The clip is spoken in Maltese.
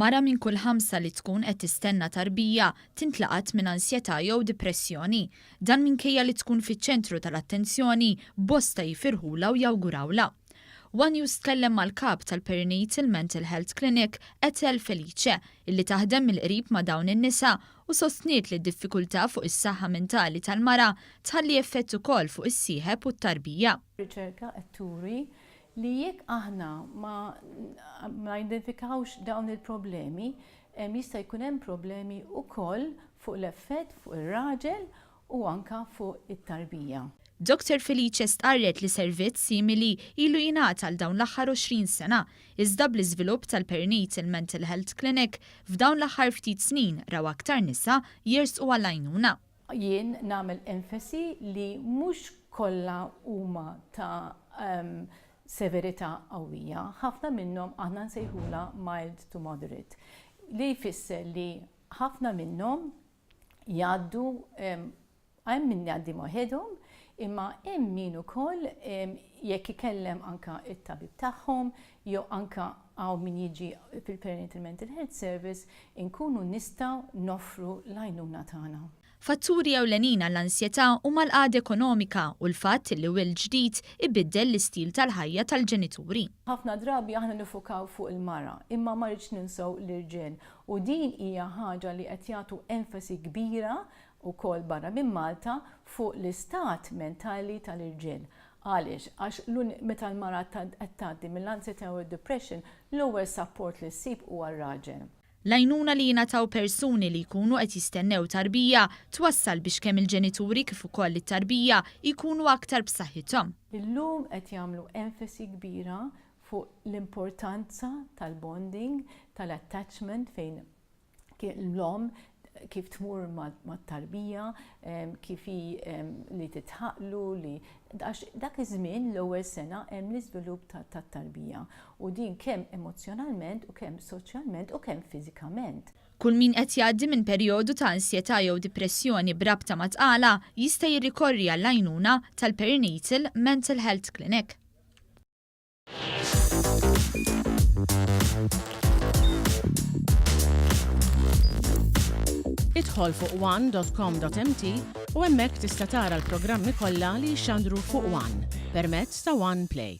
Mara minn kull ħamsa li tkun qed tistenna tarbija tintlaqat minn ansjetà jew dipressjoni. Dan minkejja li tkun fiċ-ċentru tal-attenzjoni, bosta jifirħulha u jawgurawlha. One News tkellem mal-Kap tal-Perinatal Mental Health Clinic, Ethel Felice, illi taħdem mill-qrib ma' dawn in-nisa u sostniet li d-diffikultà fuq is-saħħa mentali tal-mara tħalli effett ukoll fuq is-sieħeb u t-tarbija. Riċerka qed turi li jekk aħna ma ma identifikawx dawn il-problemi, jista' jkun hemm problemi wkoll fuq l-effett fuq ir-raġel u anke fuq it-tarbija. Dottor Felice stqarret li servizz simili ilu jingħata għal dawn l-aħħar 20 sena, iżda bl-iżvilupp tal-Perinatal Mental Health Clinic, f'dawn l-aħħar ftit snin raw aktar nisa jersqu għall-għajnuna. Jien nagħmel enfasi li mhux kollha huma ta' severità qawwija, ħafna minnhom aħna nsejħulha mild to moderate, li jfisser li ħafna minnhom jgħaddu hemm min jgħaddi waħedhom, imma hemm min ukoll jekk ikellem anka it-tabib tagħhom jew anka hawn min jiġi fil-Perinatal Mental Health Service inkunu nistgħu noffru l-għajnuna tagħna. Fatturi ewlenin għall-ansjetà huma l-qagħda ekonomika u l-fatt li wild ġdid ibiddel l-istil tal-ħajja tal-ġenituri. Ħafna drabi aħna nifukaw fuq il-mara, imma ma rridx ninsew l-irġiel U din hija ħaġa li qed jagħtu enfasi kbira wkoll barra minn Malta fuq l-istat mentali tal-irġiel. Għaliex? Għax meta l-mara qed tgħaddi mill-ansjetà u d-depression, l-ewwel support li ssib huwa r-raġel. L-għajnuna li jingħataw persuni li jkunu qed jistennew tarbija twassal biex kemm il-ġenituri kif ukoll it-tarbija jkunu aktar b'saħħithom. Illum qed jagħmlu enfasi kbira fuq l-importanza tal-bonding, tal-attachment fejn l-omm kif tmur mat-tarbija, kif hi li titħaqlu, li għax dak iż-żmien l-ewwel sena hemm l-iżvilupp tat-tarbija u din kemm emozzjonalment u kemm soċjalment u kemm fiżikament. Kull min qed jgħaddi minn perjodu ta' ansjetà jew dipressjoni b'rabta ma' tqala jista' jirrikorri għall-għajnuna tal-Perinatal Mental Health Clinic. Idħol fuq one.com.mt u hemmhekk tista' tara l-programmi kollha li jixxandru fuq One permezz ta' One Play.